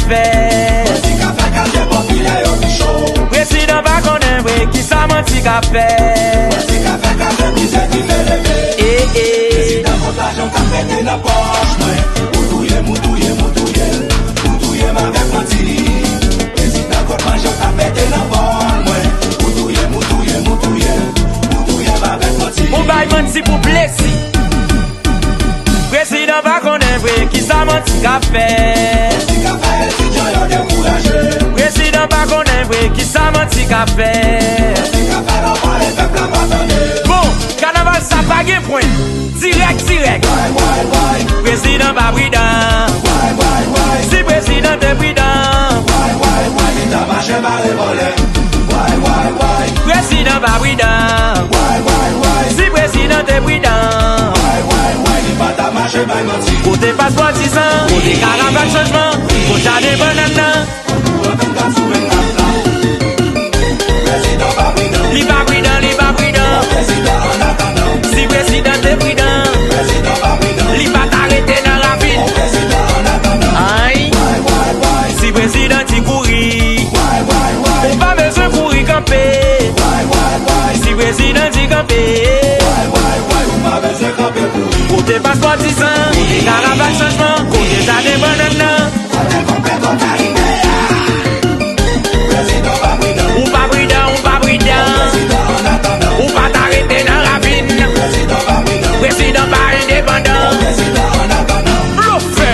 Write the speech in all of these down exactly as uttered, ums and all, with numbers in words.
fè. Manti ka fè katye popilè yo pi cho. Prezidan pa konnen vre kisa manti ka fè. Manti ka fè katye mizè ki fè leve. Eh, eh. Prezidan kont lajan k ap pete nan pòch mwen. Ou touye m, ou touye m, ou touye m, ou touye m avèk manti. Prezidan kont manje w t ap mete nan bòl mwen. Ou touye m, ou touye m, ou touye m, ou touye m avèk manti. Ou bay manti pou plezi. Prezidan pa konnen vre kisa manti ka fè. Manti ka fè etidyan yo dekouraje. Prezidan pa konnen vre kisa manti ka fè. Manti ka fè lè w pale pèp la pa tande. Bon, kanaval sa pa gen pwen. Dirèk, dirèk. Way, way, way. Prezidan pa pridan. Way, way, way. Si prezidan te pridan. Way, way, way. Li ta mache bare vòlè. Way, way, way. Prezidan pa pridan. Way, way, way. Si prezidan te pridan. Way, way, way. Li pa ta mache bay manti. Kote paspò dizan? Kote karavàn chanjman? Kote jaden bannann nan? Li pa pridan, li pa pridan. Si prezidan te pridan, li pa ta rete nan ravin. Ay, si prezidan ti kouri, ou pa bezwen kouri kanpe. Si prezidan ti kanpe, kote paspò dizan? Kote karavàn chanjman? Kote jaden bannann nan? Ou pa pridan, ou pa pridan. Ou pa ta rete nan ravin. Prezidan pa endepandan. Blofè.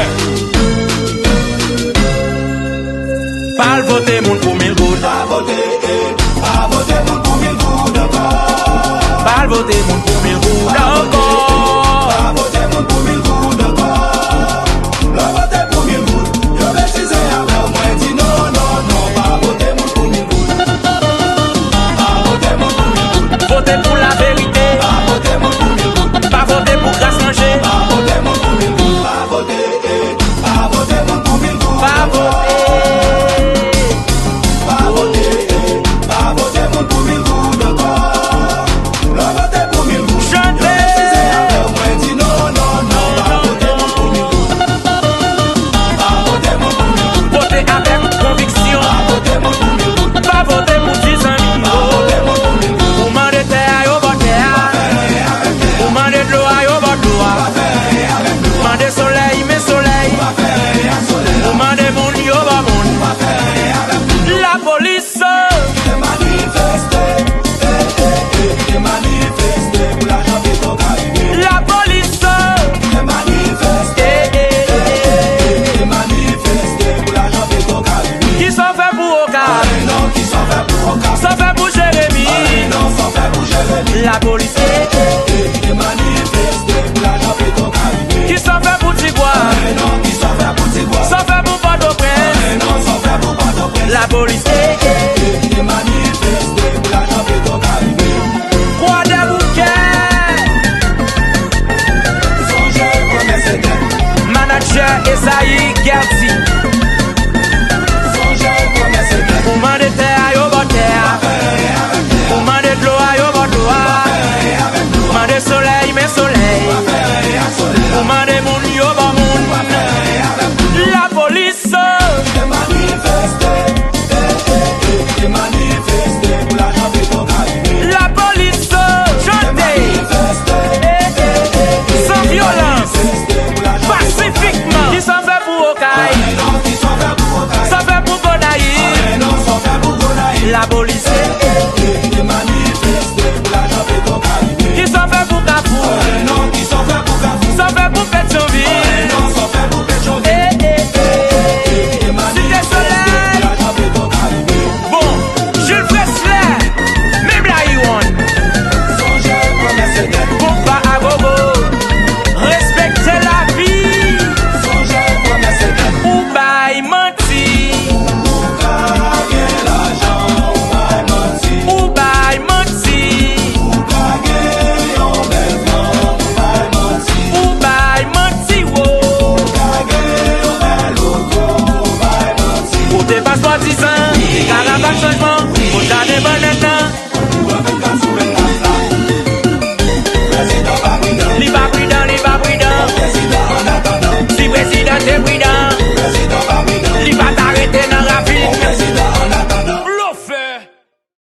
Pa al vote moun pou mil goud. Pa vote, eh, pa vote moun pou mil goud ankò. Pa al vote moun pou mil goud ankò. Pa vote moun pou mil goud ankò. Lè w vote pou mil goud, yo betize avè w, mwen di non, non, non, pa vote moun pou mil goud. Pa vote moun pou mil goud. Vote pou laverite. Pa vote moun pou mil goud. Pa vote pou kras manje. Pa vote moun pou mil goud. Pa vote, eh, pa vote moun pou mil goud. Pa vote. Pa vote, eh, pa vote moun pou mil goud ankò. Lè w vote pou mil goud, yo betize avè w, mwen di non, non, non, pa vote moun pou mil goud. Pa vote moun pou mil goud. Vote avèk konviksyon. Pa vote moun pou mil goud. Pa vote pou ti zanmi. Pa vote moun pou mil goud. Ou mande tè a, yo ba w tè a. Ou mande dlo a, yo ba w dlo a. Mande solèy, men solèy. Ou mande moun, yo ba w moun. Lapolis. Te manifeste, eh, eh, eh, te manifeste pou lajan Petwokaribe. Lapolis. Te manifeste, eh, eh, eh, eh, te manifeste pou lajan Petwokaribe. Kisa w fè pou Okap? Anyen non, kisa w fè pou Okap? Sa w fè pou Jeremi? Anyen non, sa w fè pou Jeremi? Lapolis. Eh, eh, eh, te manifeste pou lajan Petwokaribe. Kisa w fè pou Tigwav? Anyen non, kisa w fè pou Tigwav? Sa w fè pou Pòtoprens? Anyen non, sa w fè pou Pòtoprens? Lapolis. Eh, eh, eh, te manifeste pou lajan Petwokaribe. Kwadèboukè. Sonje pran Mèsedès. Manadjè Esayi Guerty. Sonje pran Mèsedès. Ou mande tè a, yo ba w tè a. Ou mande dlo a, yo ba w dlo a. Mande solèy, men solèy. Ou mande moun, yo ba w moun. Lapolis. Te manifeste, eh, eh, eh, te manifeste pou lajan Petwokaribe. Lapolis, chante. Te manifeste, eh, eh, eh, eh, san vyolans, pasifikman. Kisa w fè pou Okay? Sa w fè pou Gonayiv? Lapolis. Kisa w fè pou Kafou? Sa w fè pou Petyonvil? Eh, eh, eh, eh, eh. Site Solèy. Bon, Jules Presley, men Blayiwonn. Konpa agogo, respekte lavi. Ou bay manti. Ou bay manti. Ou bay manti, wo. Kote paspò dizan? Kote karavàn chanjman?